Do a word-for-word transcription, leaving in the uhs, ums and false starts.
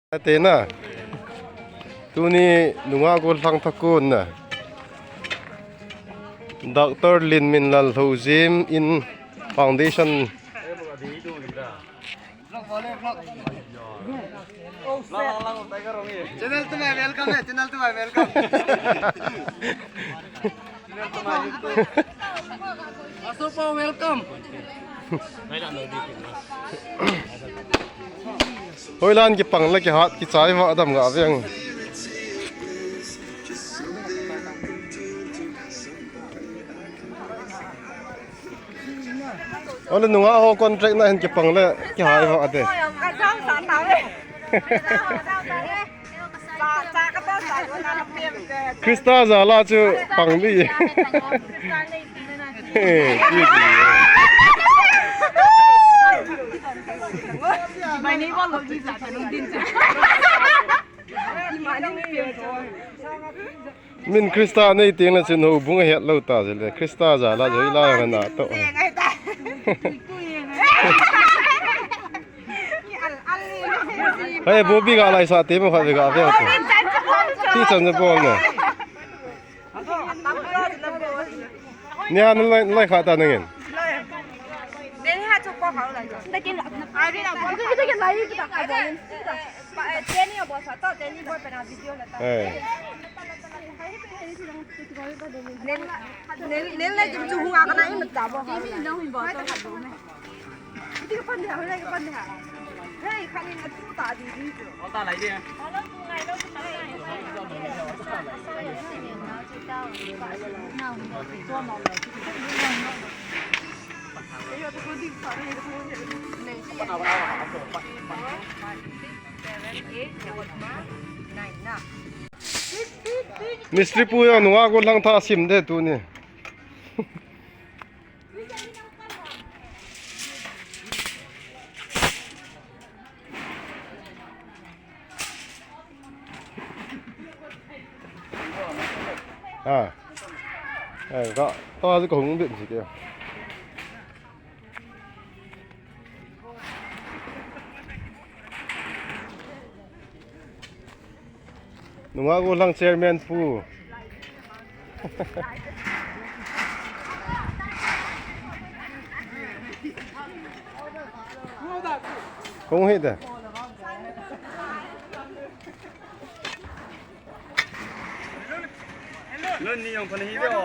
Ate na. Tuni nungah gollhang thakon na. Doctor Linminlal Lhoujim in foundation. Channel to my welcome, eh, channel to my welcome. Channel to my YouTube. Asopa, welcome. Hoilan kipang le kihat kichai va dam ga veng. Ole nunga ho contract na hin kipang le kihai ho ate. Christa jala chu pang di. Min Christa nei teng le chun houbung ahet lou ta jeh le Christa jala joi la na to. Hei, bobi ga lai sa te mo kha ve ga ve. Ti chan je bol ne. Ni han lai, lai kha ta nangin. Hey. Mistri pu jong nunga gollhang tha sim de tuni. Ah. Eh, ka, ta ji ka hung bit si ke. Nunga gollhang chairman pu. Kong hi da. Lun ni jong phan hi ve o.